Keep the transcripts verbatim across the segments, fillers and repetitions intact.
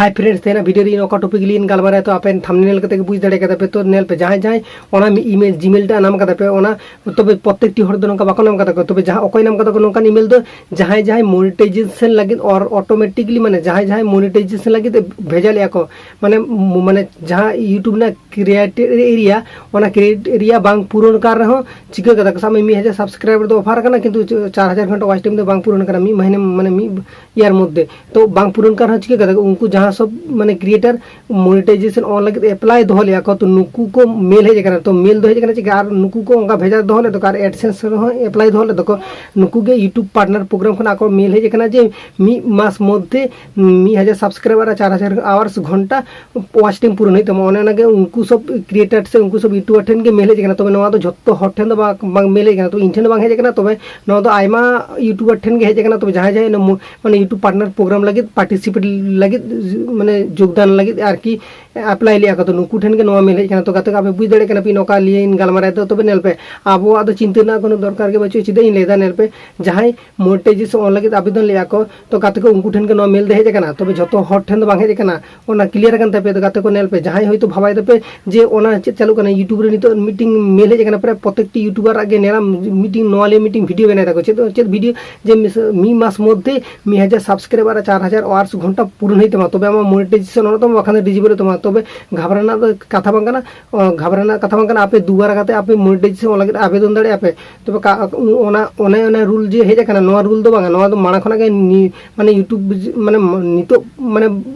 Hi friends, ᱛᱮᱦᱮᱧᱟᱜ video ᱨᱮ ᱤᱧ ᱚᱠᱟ topic ᱞᱤᱧ ᱜᱟᱞᱢᱟᱨᱟᱣᱟ, ᱛᱚ ᱟᱯᱮ thumbnail ᱠᱟᱛᱮ ᱜᱮ ᱵᱩᱡᱽ ᱫᱟᱲᱮ ᱠᱟᱫᱟ ᱯᱮ᱾ ᱛᱚ ᱧᱮᱞ ᱯᱮ, ᱡᱟᱦᱟᱸᱭ ᱡᱟᱦᱟᱸᱭ ᱚᱱᱟ ᱢᱤ-, email, Gmail ᱴᱟᱜ ᱧᱟᱢ ᱠᱟᱫᱟ ᱯᱮ, ᱚᱱᱟ ᱛᱚᱵᱮ ᱯᱨᱚᱛᱮᱠᱴᱤ ᱦᱚᱲ ᱫᱚ ᱱᱚᱝᱠᱟ ᱵᱟᱠᱚ ᱧᱟᱢ ᱠᱟᱫᱟ ᱠᱚ᱾ ᱛᱚᱵᱮ ᱡᱟᱦᱟᱸ ᱚᱠᱚᱭ ᱧᱟᱢ ᱠᱟᱫᱟ ᱠᱚ ᱱᱚᱝᱠᱟᱱ email ᱫᱚ, ᱡᱟᱦᱟᱸᱭ ᱡᱟᱦᱟᱸᱭ monetization ᱞᱟᱹᱜᱤᱫ or automatically, ᱢᱟᱱᱮ ᱡᱟᱦᱟᱸᱭ ᱡᱟᱦᱟᱸᱭ monetization ᱞᱟᱹᱜᱤᱫ ᱵᱷᱮᱡᱟ ᱞᱮᱜᱼᱟ ᱠᱚ, ᱢᱟᱱᱮ, ᱢᱟᱱᱮ ᱡᱟᱦᱟᱸ YouTube ᱨᱮᱱᱟᱜ creator area, ᱚᱱᱟ creator area ᱵᱟᱝ ᱯᱩᱨᱚᱱ ᱠᱟᱱ ᱨᱮᱦᱚᱸ ᱪᱤᱠᱟᱹ ᱠᱟᱫᱟ ᱠᱚ, ᱥᱟᱵ ᱢᱮ ᱢᱤᱫ ᱦᱟᱡᱟᱨ subscriber ᱫᱚ offer ᱠᱟᱱᱟ, ᱠᱤᱱᱛᱩ ᱪᱟᱨ ᱦᱟᱡᱟᱨ ᱜᱷᱚᱱᱴᱟ watch time ᱫᱚ ᱵᱟᱝ ᱯᱩᱨᱚᱱ ᱠᱟᱱᱟ ᱢᱤᱫ ᱢᱟᱹᱦᱱᱟᱹ, ᱢᱟᱱᱮ ᱢᱤᱫ year ᱢᱚᱫᱽᱫᱷᱮ᱾ ᱛᱚ ᱵᱟᱝ ᱯᱩᱨᱚᱱ ᱠᱟᱱ ᱨᱮᱦᱚᱸ ᱪᱤᱠᱟᱹ ᱠᱟᱫᱟ ᱠᱚ, ᱩᱱᱠᱩ ᱡᱟᱦᱟᱸ ᱥᱚᱵ ᱢᱟᱱᱮ creator monetization on ᱞᱟᱹᱜᱤᱫ apply ᱫᱚᱦᱚ ᱞᱮᱜᱼᱟ ᱠᱚ, ᱛᱚ ᱱᱩᱠᱩ ᱠᱚ mail ᱦᱮᱡ ᱟᱠᱟᱱᱟ᱾ ᱛᱚ mail ᱫᱚ ᱦᱮᱡ ᱟᱠᱟᱱᱟ ᱪᱤᱠᱟ, ᱟᱨ ᱱᱩᱠᱩ ᱠᱚ ᱚᱱᱠᱟ ᱵᱷᱮᱡᱟ ᱫᱚᱦᱚ ᱞᱮᱫ ᱫᱚᱠᱚ, ᱟᱨ AdSense ᱨᱮᱦᱚᱸ apply ᱫᱚᱦᱚ ᱞᱮᱫ ᱫᱚᱠᱚ, ᱱᱩᱠᱩ ᱜᱮ YouTube partner program ᱠᱷᱚᱱᱟᱜ ᱟᱠᱚ mail ᱦᱮᱡ ᱟᱠᱟᱱᱟ ᱡᱮ ᱢᱤᱫ ᱢᱟᱥ ᱢᱚᱫᱽᱫᱷᱮ ᱢᱤᱫ ᱦᱟᱡᱟᱨ subscriber ᱟᱨ ᱪᱟᱨ ᱦᱟᱡᱟᱨ hours ᱜᱷᱚᱱᱴᱟ watch time ᱯᱩᱨᱚᱱ ᱦᱩᱭᱩᱜ ᱛᱟᱢᱟ᱾ ᱚᱱᱮ ᱚᱱᱟᱜᱮ ᱩᱱᱠᱩ ᱥᱚᱵ creator ᱥᱮ ᱩᱱᱠᱩ ᱥᱚᱵ YouTuber ᱴᱷᱮᱱ ᱜᱮ mail ᱦᱮᱡ ᱟᱠᱟᱱᱟ᱾ ᱛᱚᱵᱮ ᱱᱚᱣᱟ ᱫᱚ ᱡᱷᱚᱛᱚ ᱦᱚᱲ ᱴᱷᱮᱱ ᱫᱚ ᱵᱟᱝ, ᱵᱟᱝ mail ᱦᱮᱡ ᱟᱠᱟᱱᱟ, ᱛᱚᱵᱮ ᱤᱧ ᱴᱷᱮᱱ ᱫᱚ ᱵᱟᱝ ᱦᱮᱡ ᱟᱠᱟᱱᱟ, ᱛᱚᱵᱮ ᱱᱚᱣᱟ ᱫᱚ ᱟᱭᱢᱟ YouTuber ᱴᱷᱮᱱ ᱜᱮ ᱦᱮᱡ ᱟᱠᱟᱱᱟ᱾ ᱛᱚᱵᱮ ᱡᱟᱦᱟᱸᱭ ᱡᱟᱦᱟᱸᱭ ᱚᱱᱟ ᱢᱚ-, ᱢᱟᱱᱮ YouTube partner program ᱞᱟᱹᱜᱤᱫ participate ᱞᱟᱹᱜᱤᱫ, ᱢᱟᱱᱮ ᱡᱳᱜᱽᱫᱟᱱ ᱞᱟᱹᱜᱤᱫ ᱟᱨᱠᱤ apply ᱞᱮᱜᱼᱟ ᱠᱚ, ᱛᱚ ᱱᱩᱠᱩ ᱴᱷᱮᱱ ᱜᱮ ᱱᱚᱣᱟ mail ᱦᱮᱡ ᱟᱠᱟᱱᱟ᱾ ᱛᱚ ᱜᱟᱛᱮ ᱠᱚ, ᱟᱯᱮ ᱵᱩᱡᱽ ᱫᱟᱲᱮᱭᱟᱜ ᱠᱟᱱᱟ ᱯᱮ ᱱᱚᱝᱠᱟ ᱞᱤᱭᱟᱹᱧ ᱜᱟᱞᱢᱟᱨᱟᱣ ᱫᱚ᱾ ᱛᱚᱵᱮ ᱧᱮᱞ ᱯᱮ, ᱟᱵᱚᱣᱟᱜ ᱫᱚ ᱪᱤᱱᱛᱟᱹ ᱨᱮᱱᱟᱜ ᱠᱳᱱᱳ ᱫᱚᱨᱠᱟᱨ ᱜᱮ ᱵᱟᱹᱪᱩᱜᱼᱟ᱾ ᱪᱮᱫᱟᱜ ᱤᱧ ᱞᱟᱹᱭᱫᱟ, ᱧᱮᱞ ᱯᱮ, ᱡᱟᱦᱟᱸᱭ monetization on ᱞᱟᱹᱜᱤᱫ ᱟᱵᱮᱫᱚᱱ ᱞᱮᱜᱼᱟ ᱠᱚ, ᱛᱚ ᱜᱟᱛᱮ ᱠᱚ, ᱩᱱᱠᱩ ᱴᱷᱮᱱ ᱜᱮ ᱱᱚᱣᱟ mail ᱫᱚ ᱦᱮᱡ ᱟᱠᱟᱱᱟ, ᱛᱚᱵᱮ ᱡᱷᱚᱛᱚ ᱦᱚᱲ ᱴᱷᱮᱱ ᱫᱚ ᱵᱟᱝ ᱦᱮᱡ ᱟᱠᱟᱱᱟ᱾ ᱚᱱᱟ clear ᱟᱠᱟᱱ ᱛᱟᱯᱮᱭᱟ᱾ ᱛᱚ ᱜᱟᱛᱮ ᱠᱚ, ᱧᱮᱞ ᱯᱮ, ᱡᱟᱦᱟᱸᱭ ᱦᱚᱭᱛᱳ ᱵᱷᱟᱵᱟᱭ ᱫᱟᱯᱮ ᱡᱮ ᱚᱱᱟ ᱪᱮᱫ ᱪᱟᱹᱞᱩᱜ ᱠᱟᱱᱟ, YouTube ᱨᱮ ᱱᱤᱛᱚᱜ ᱢᱤᱫᱴᱤᱝ mail ᱦᱮᱡ ᱟᱠᱟᱱᱟ, ᱯᱨᱟᱭ ᱯᱨᱚᱛᱮᱠᱴᱤ YouTuber ᱟᱜ ᱜᱮ ᱧᱮᱞᱟᱢ ᱢᱤᱫᱴᱤᱝ ᱱᱚᱣᱟ ᱞᱟᱹᱭ ᱢᱤᱫᱴᱤᱝ video ᱵᱮᱱᱟᱣ ᱫᱟᱠᱚ᱾ ᱪᱮᱫ, ᱪᱮᱫ video? ᱡᱮ ᱢᱤᱥ-, ᱢᱤᱫ ᱢᱟᱥ ᱢᱚᱫᱽᱫᱷᱮ ᱢᱤᱫ ᱦᱟᱡᱟᱨ subscriber ᱟᱨ ᱪᱟᱨ ᱦᱟᱡᱟᱨ hours ᱜᱷᱚᱱᱴᱟ ᱯᱩᱨᱟᱹᱱ ᱦᱩᱭᱩᱜ ᱛᱟᱢᱟ, ᱛᱚᱵᱮ ᱟᱢᱟᱜ monetization ᱚᱱᱟ ᱛᱟᱢᱟ, ᱵᱟᱠᱷᱟᱱ ᱫᱚ disable ᱛᱟᱢᱟ᱾ ᱛᱚᱵᱮ ᱜᱷᱟᱵᱲᱟ ᱨᱮᱱᱟᱜ ᱫᱚ ᱠᱟᱛᱷᱟ ᱵᱟᱝ ᱠᱟᱱᱟ, ᱚ, ᱜᱷᱟᱵᱲᱟ ᱨᱮᱱᱟᱜ ᱠᱟᱛᱷᱟ ᱵᱟᱝ ᱠᱟᱱᱟ᱾ ᱟᱯᱮ ᱫᱩᱵᱟᱨᱟ ᱠᱟᱛᱮ ᱟᱯᱮ monetization ᱞᱟᱹᱜᱤᱫ ᱟᱵᱮᱫᱚᱱ ᱫᱟᱲᱮᱭᱟᱜᱼᱟ ᱯᱮ᱾ ᱛᱚᱵᱮ ᱠᱟ-, ᱚᱱᱟ, ᱚᱱᱮ ᱚᱱᱟ rule ᱡᱮ ᱦᱮᱡ ᱟᱠᱟᱱᱟ, ᱱᱚᱣᱟ rule ᱫᱚ ᱵᱟᱝᱟ, ᱱᱚᱣᱟ ᱫᱚ ᱢᱟᱲᱟᱝ ᱠᱷᱚᱱᱟᱜ ᱜᱮ ᱱᱤ-, ᱢᱟᱱᱮ YouTube ᱵᱤᱡ-, ᱢᱟᱱᱮ ᱢ-, ᱱᱤᱛᱚᱜ ᱢᱟᱱᱮ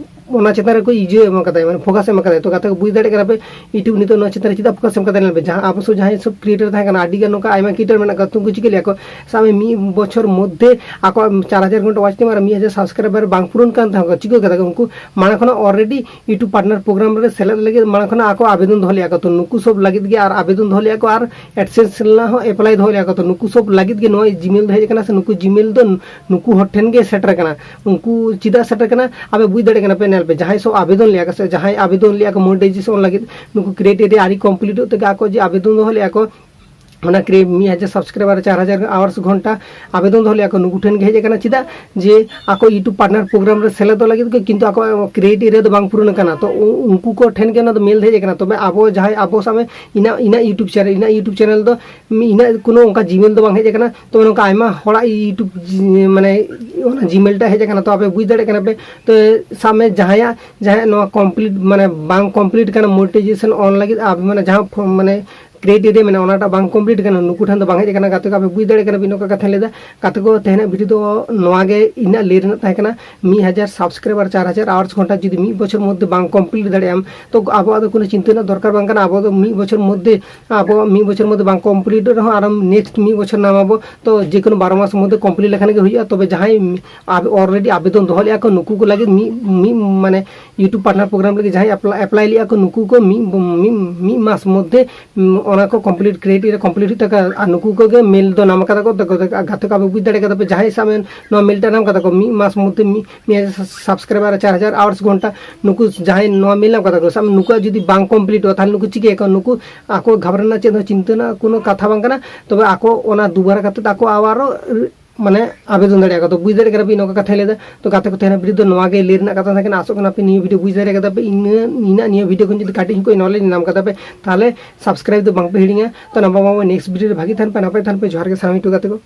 ᱚᱱᱟ ᱪᱮᱛᱟᱱ ᱨᱮ ᱠᱚ ᱤᱭᱟᱹ ᱮᱢ ᱠᱟᱫᱟ, ᱢᱟᱱᱮ focus ᱮᱢ ᱠᱟᱫᱟ᱾ ᱛᱚ ᱜᱟᱛᱮ ᱠᱚ, ᱵᱩᱡᱽ ᱫᱟᱲᱮᱭᱟᱜ ᱠᱟᱱᱟ ᱯᱮ YouTube ᱱᱤᱛᱚᱜ ᱱᱚᱣᱟ ᱪᱮᱛᱟᱱ ᱨᱮ ᱪᱮᱫᱟᱜ focus ᱮᱢ ᱠᱟᱫᱟ? ᱧᱮᱞ ᱯᱮ, ᱡᱟᱦᱟᱸ ᱟᱵᱚ ᱥᱚ ᱡᱟᱦᱟᱸᱭ ᱥᱚᱵ creator ᱛᱟᱦᱮᱸ ᱠᱟᱱᱟ, ᱟᱹᱰᱤ ᱜᱟᱱ ᱱᱚᱝᱠᱟ ᱟᱭᱢᱟ creator ᱢᱮᱱᱟᱜ ᱠᱚᱣᱟ, ᱛᱚ ᱩᱱᱠᱩ ᱪᱤᱠᱟᱹ ᱞᱮᱭᱟ ᱠᱚ, ᱥᱟᱵ ᱢᱮ ᱢᱤᱫ ᱵᱚᱪᱷᱚᱨ ᱢᱚᱫᱽᱫᱷᱮ ᱟᱠᱚᱣᱟᱜ ᱪᱟᱨ ᱦᱟᱡᱟᱨ ᱜᱷᱚᱱᱴᱟ watch time ᱟᱨ ᱢᱤᱫ ᱦᱟᱡᱟᱨ subscriber ᱵᱟᱝ ᱯᱩᱨᱚᱱ ᱠᱟᱱ ᱛᱟᱠᱚᱣᱟ, ᱪᱤᱠᱟᱹ ᱠᱟᱫᱟ ᱠᱚ? ᱩᱱᱠᱩ ᱢᱟᱲᱟᱝ ᱠᱷᱚᱱᱟᱜ already YouTube partner program ᱨᱮ ᱥᱮᱞᱮᱫ ᱞᱟᱹᱜᱤᱫ ᱢᱟᱲᱟᱝ ᱠᱷᱚᱱᱟᱜ ᱟᱠᱚ ᱟᱵᱮᱫᱚᱱ ᱫᱚᱦᱚ ᱞᱮᱜᱼᱟ ᱠᱚ᱾ ᱛᱚ ᱱᱩᱠᱩ ᱥᱚᱵ ᱞᱟᱹᱜᱤᱫ ᱜᱮ ᱟᱨ ᱟᱵᱮᱫᱚᱱ ᱫᱚᱦᱚ ᱞᱮᱜᱼᱟ ᱠᱚ ᱟᱨ AdSense ᱨᱮᱱᱟᱜ ᱦᱚᱸ apply ᱫᱚᱦᱚ ᱞᱮᱜᱼᱟ ᱠᱚ᱾ ᱛᱚ ᱱᱩᱠᱩ ᱥᱚᱵ ᱞᱟᱹᱜᱤᱫ ᱜᱮ ᱱᱚᱣᱟ Gmail ᱫᱚ ᱦᱮᱡ ᱟᱠᱟᱱᱟ, ᱥᱮ ᱱᱩᱠᱩ Gmail ᱫᱚ ᱱᱩᱠᱩ ᱦᱚᱲ ᱴᱷᱮᱱ ᱜᱮ ᱥᱮᱴᱮᱨ ᱠᱟᱱᱟ᱾ ᱩᱱᱠᱩ ᱪᱮᱫᱟᱜ ᱥᱮᱴᱮᱨ ᱠᱟᱱᱟ, ᱟᱯᱮ ᱵᱩᱡᱽ ᱫᱟᱲᱮᱭᱟᱜ ᱠᱟᱱᱟ ᱯᱮ? ᱧᱮᱞ ᱯᱮ, ᱡᱟᱦᱟᱸᱭ ᱥᱚᱵ ᱟᱵᱮᱫᱚᱱ ᱞᱮᱜᱼᱟ ᱠᱚ ᱥᱮ ᱡᱟᱦᱟᱸᱭ ᱟᱵᱮᱫᱚᱱ ᱞᱮᱜᱼᱟ ᱠᱚ monetization ᱞᱟᱹᱜᱤᱫ, ᱱᱩᱠᱩ criteria ᱟᱹᱣᱨᱤ completeᱚᱜ ᱛᱮᱜᱮ ᱟᱠᱚ ᱡᱮ ᱟᱵᱮᱫᱚᱱ ᱫᱚᱦᱚ ᱞᱮᱜᱼᱟ ᱠᱚ, ᱚᱱᱟ ᱠᱨᱮ ᱢᱤᱫ ᱦᱟᱡᱟᱨ ᱥᱟᱵᱥᱠᱨᱟᱭᱵᱟᱨ ᱪᱟᱨ ᱦᱟᱡᱟᱨ ᱟᱣᱟᱨᱥ ᱜᱷᱚᱱᱴᱟ ᱟᱵᱮᱫᱚᱱ ᱫᱚᱦᱚ ᱞᱮᱫᱼᱟ ᱠᱚ, ᱱᱩᱠᱩ ᱴᱷᱮᱱ ᱜᱮ ᱦᱮᱡ ᱟᱠᱟᱱᱟ᱾ ᱪᱮᱫᱟᱜ ᱡᱮ ᱟᱠᱚ YouTube ᱯᱟᱨᱴᱱᱟᱨ ᱯᱨᱳᱜᱨᱟᱢ ᱨᱮ ᱥᱮᱞᱮᱫᱚᱜ ᱞᱟᱹᱜᱤᱫ ᱜᱮ, ᱠᱤᱱᱛᱩ ᱟᱠᱚᱣᱟᱜ ᱠᱨᱟᱭᱴᱮᱨᱤᱭᱟ ᱫᱚ ᱵᱟᱝ ᱯᱩᱨᱚᱱ ᱟᱠᱟᱱᱟ᱾ ᱛᱚ ᱩ- ᱩᱱᱠᱩ ᱠᱚ ᱴᱷᱮᱱ ᱜᱮ ᱚᱱᱟ ᱫᱚ ᱢᱮᱞ ᱫᱚ ᱦᱮᱡ ᱟᱠᱟᱱᱟ᱾ ᱛᱚᱵᱮ ᱟᱵᱚ ᱡᱟᱦᱟᱸᱭ, ᱟᱵᱚ ᱥᱟᱵ ᱢᱮ ᱤᱧᱟᱹᱜ, ᱤᱧᱟᱹᱜ YouTube ᱪᱮᱱᱮᱞ, ᱤᱧᱟᱹᱜ YouTube ᱪᱮᱱᱮᱞ ᱫᱚ ᱢᱤ- ᱤᱧᱟᱹᱜ ᱠᱳᱱᱳ ᱚᱱᱠᱟ ᱡᱤᱢᱮᱞ ᱫᱚ ᱵᱟᱝ ᱦᱮᱡ ᱟᱠᱟᱱᱟ᱾ ᱛᱚᱵᱮ ᱱᱚᱝᱠᱟ ᱟᱭᱢᱟ ᱦᱚᱲᱟᱜ YouTube ᱡᱤ- ᱢᱟᱱᱮ ᱚᱱᱟ ᱡᱤᱢᱮᱞ ᱴᱟᱜ ᱦᱮᱡ ᱟᱠᱟᱱᱟ᱾ ᱛᱚ ᱟᱯᱮ ᱵᱩᱡᱽ ᱫᱟᱲᱮᱭᱟᱜ ᱠᱟᱱᱟ ᱯᱮ, ᱛᱚ ᱥᱟᱵ ᱢᱮ ᱡᱟᱦᱟᱸᱭᱟᱜ, ᱡᱟᱦᱟᱸᱭᱟᱜ ᱱᱚᱣᱟ ᱠᱚᱢᱯᱞᱤᱴ, ᱢᱟᱱᱮ ᱵᱟᱝ ᱠᱚᱢᱯᱞᱤᱴ ᱠᱟᱱᱟ ᱢᱚᱱᱤᱴᱟᱭᱡᱮᱥᱚᱱ ᱚᱱ ᱞᱟᱹᱜᱤᱫ, ᱟᱯ- ᱢᱟᱱᱮ ᱡᱟᱦᱟᱸ ᱯᱷᱚ- ᱢᱟᱱᱮ ᱠᱨᱟᱭᱴᱮᱨᱤᱭᱟ ᱢᱮᱱᱟᱜᱼᱟ, ᱚᱱᱟᱴᱟᱜ ᱵᱟᱝ ᱠᱚᱢᱯᱞᱤᱴ ᱠᱟᱱᱟ, ᱱᱩᱠᱩ ᱴᱷᱮᱱ ᱫᱚ ᱵᱟᱝ ᱦᱮᱡ ᱟᱠᱟᱱᱟ᱾ ᱜᱟᱛᱮ ᱠᱚ, ᱟᱯᱮ ᱵᱩᱡᱽ ᱫᱟᱲᱮᱭᱟᱜ ᱠᱟᱱᱟ ᱵᱤᱱ ᱚᱠᱟ ᱠᱟᱛᱷᱟᱧ ᱞᱟᱹᱭᱫᱟ᱾ ᱜᱟᱛᱮ ᱠᱚ, ᱛᱮᱦᱮᱧᱟᱜ ᱵᱷᱤᱰᱤᱭᱳ ᱫᱚ ᱱᱚᱣᱟ ᱜᱮ ᱤᱧᱟᱹᱜ ᱞᱟᱹᱭ ᱨᱮᱱᱟᱜ ᱛᱟᱦᱮᱸ ᱠᱟᱱᱟ᱾ ᱢᱤᱫ ᱦᱟᱡᱟᱨ ᱥᱟᱵᱥᱠᱨᱟᱭᱵᱟᱨ ᱪᱟᱨ ᱦᱟᱡᱟᱨ ᱟᱣᱟᱨᱥ ᱜᱷᱚᱱᱴᱟ ᱡᱩᱫᱤ ᱢᱤᱫ ᱵᱚᱪᱷᱚᱨ ᱢᱚᱫᱽᱫᱷᱮ ᱵᱟᱝ ᱠᱚᱢᱯᱞᱤᱴ ᱫᱟᱲᱮᱭᱟᱜ ᱟᱢ, ᱛᱚ ᱟᱵᱚᱣᱟᱜ ᱫᱚ ᱠᱳᱱᱳ ᱪᱤᱱᱛᱟᱹ ᱨᱮᱱᱟᱜ ᱫᱚᱨᱠᱟᱨ ᱵᱟᱝ ᱠᱟᱱᱟ᱾ ᱟᱵᱚ ᱫᱚ ᱢᱤᱫ ᱵᱚᱪᱷᱚᱨ ᱢᱚᱫᱽᱫᱷᱮ, ᱟᱵᱚ ᱢᱤᱫ ᱵᱚᱪᱷᱚᱨ ᱢᱚᱫᱽᱫᱷᱮ ᱵᱟᱝ ᱠᱚᱢᱯᱞᱤᱴ ᱨᱮᱦᱚᱸ ᱟᱨᱚ ᱱᱮᱠᱥᱴ ᱢᱤᱫ ᱵᱚᱪᱷᱚᱨ ᱱᱟᱢ ᱟᱵᱚ, ᱛᱚ ᱡᱮ ᱠᱳᱱᱳ ᱵᱟᱨᱚ ᱢᱟᱥ ᱢᱚᱫᱽᱫᱷᱮ ᱠᱚᱢᱯᱞᱤᱴ ᱞᱮᱠᱷᱟᱱ ᱜᱮ ᱦᱩᱭᱩᱜᱼᱟ᱾ ᱛᱚᱵᱮ ᱡᱟᱦᱟᱸᱭ ᱟᱵ- already ᱟᱵᱮᱫᱚᱱ ᱫᱚᱦᱚ ᱞᱮᱫᱼᱟ ᱠᱚ, ᱱᱩᱠᱩ ᱠᱚ ᱞᱟᱹᱜᱤᱫ ᱢᱤᱫ, ᱢᱤᱫ ᱢᱟᱱᱮ YouTube ᱯᱟᱨᱴᱱᱟᱨ ᱯᱨᱳᱜᱨᱟᱢ ᱞᱟᱹᱜᱤᱫ ᱡᱟᱦᱟᱸᱭ ᱮᱯᱞᱟᱭ, ᱮᱯᱞᱟᱭ ᱞᱮᱫᱼᱟ ᱠᱚ, ᱱᱩᱠᱩ ᱠᱚ ᱢᱤᱫ, ᱢᱤᱫ, ᱢᱤᱫ ᱢᱟᱥ ᱢᱚᱫᱽᱫᱷᱮ, ᱩᱢ, ᱚᱱᱟ ᱠᱚ ᱠᱚᱢᱯᱞᱤᱴ, ᱠᱨᱟᱭᱴᱮᱨᱤᱭᱟ ᱠᱚᱢᱯᱞᱤᱴ ᱦᱩᱭᱩᱜ ᱛᱟᱠᱚᱣᱟ᱾ ᱟᱨ ᱱᱩᱠᱩ ᱠᱚᱜᱮ ᱢᱮᱞ ᱫᱚ ᱱᱟᱢ ᱠᱟᱫᱟ ᱠᱚ᱾ ᱛᱟᱠᱚ, ᱛᱟᱠᱚ, ᱜᱟᱛᱮ ᱠᱚ, ᱟᱯᱮ ᱵᱩᱡᱽ ᱫᱟᱲᱮ ᱠᱟᱫᱟ ᱯᱮ, ᱡᱟᱦᱟᱸᱭ ᱥᱟᱵ ᱢᱮ ᱱᱚᱣᱟ ᱢᱮᱞ ᱴᱟᱜ ᱱᱟᱢ ᱠᱟᱫᱟ ᱠᱚ, ᱢᱤᱫ ᱢᱟᱥ ᱢᱚᱫᱽᱫᱷᱮ ᱢᱤᱫ, ᱢᱤᱫ ᱦᱟᱡᱟᱨ ᱥᱟᱵᱥᱠᱨᱟᱭᱵᱟᱨ ᱟᱨ ᱪᱟᱨ ᱦᱟᱡᱟᱨ ᱟᱣᱟᱨᱥ ᱜᱷᱚᱱᱴᱟ, ᱱᱩᱠᱩ ᱡᱟᱦᱟᱸᱭ ᱱᱚᱣᱟ ᱢᱮᱞ ᱱᱟᱢ ᱠᱟᱫᱟ ᱠᱚ, ᱥᱟᱵ ᱢᱮ ᱱᱩᱠᱩᱣᱟᱜ ᱡᱩᱫᱤ ᱵᱟᱝ ᱠᱚᱢᱯᱞᱤᱴᱚᱜᱼᱟ, ᱛᱟᱦᱚᱞᱮ ᱱᱩᱠᱩ ᱪᱤᱠᱟᱹᱭᱟᱠᱚ? ᱱᱩᱠᱩ ᱟᱠᱚ ᱜᱷᱟᱵᱽᱲᱟ ᱨᱮᱱᱟᱜ ᱪᱮᱫ ᱦᱚᱸ ᱪᱤᱱᱛᱟᱹ ᱨᱮᱱᱟᱜ ᱠᱳᱱᱳ ᱠᱟᱛᱷᱟ ᱵᱟᱝ ᱠᱟᱱᱟ᱾ ᱛᱚᱵᱮ ᱟᱠᱚ ᱚᱱᱟ ᱫᱩᱵᱟᱨᱟ ᱠᱟᱛᱮ ᱟᱠᱚ ᱟᱵᱟᱨᱚ ᱢᱟᱱᱮ ᱟᱵᱮᱫᱚᱱ ᱫᱟᱲᱮᱭᱟᱜᱼᱟ ᱠᱚ᱾ ᱛᱚ ᱵᱩᱡᱽ ᱫᱟᱲᱮᱭᱟᱜ ᱠᱟᱱᱟ ᱯᱮ ᱤᱧ ᱚᱠᱟ ᱠᱟᱛᱷᱟᱧ ᱞᱟᱹᱭᱫᱟ᱾ ᱛᱚ ᱜᱟᱛᱮ ᱠᱚ, ᱛᱮᱦᱮᱧᱟᱜ ᱵᱷᱤᱰᱤᱭᱳ ᱫᱚ ᱱᱚᱣᱟ ᱜᱮ ᱞᱟᱹᱭ ᱨᱮᱱᱟᱜ ᱠᱟᱛᱷᱟ ᱛᱟᱦᱮᱸ ᱠᱟᱱᱟ᱾ ᱟᱥᱚᱜ ᱠᱟᱱᱟ ᱯᱮ ᱱᱤᱭᱟᱹ ᱵᱷᱤᱰᱤᱭᱳ ᱵᱩᱡᱽ ᱫᱟᱲᱮ ᱠᱟᱫᱟ ᱯᱮ, ᱤᱧᱟᱹᱜ, ᱤᱧᱟᱹᱜ ᱱᱤᱭᱟᱹ ᱵᱷᱤᱰᱤᱭᱳ ᱠᱷᱚᱱ ᱡᱩᱫᱤ ᱠᱟᱹᱴᱤᱡ ᱦᱚᱸ ᱠᱚ ᱱᱚᱞᱮᱡᱽ ᱧᱟᱢ ᱠᱟᱫᱟ ᱯᱮ, ᱛᱟᱦᱚᱞᱮ ᱥᱟᱵᱥᱠᱨᱟᱭᱤᱵ ᱫᱚ ᱵᱟᱝ ᱯᱮ ᱦᱤᱲᱤᱧᱟ᱾ ᱛᱚ ᱱᱟᱢᱵᱟᱨ ᱢᱟᱢᱟ ᱱᱮᱠᱥᱴ ᱵᱷᱤᱰᱤᱭᱳ ᱨᱮ ᱵᱷᱟᱜᱤ ᱛᱟᱦᱮᱱ ᱯᱮ, ᱱᱟᱯᱟᱭ ᱛᱟᱦᱮᱱ ᱯᱮ᱾ ᱡᱚᱦᱟᱨ ᱜᱮ ᱥᱟᱱᱟᱢ ᱴᱩ ᱜᱟᱛᱮ ᱠᱚ᱾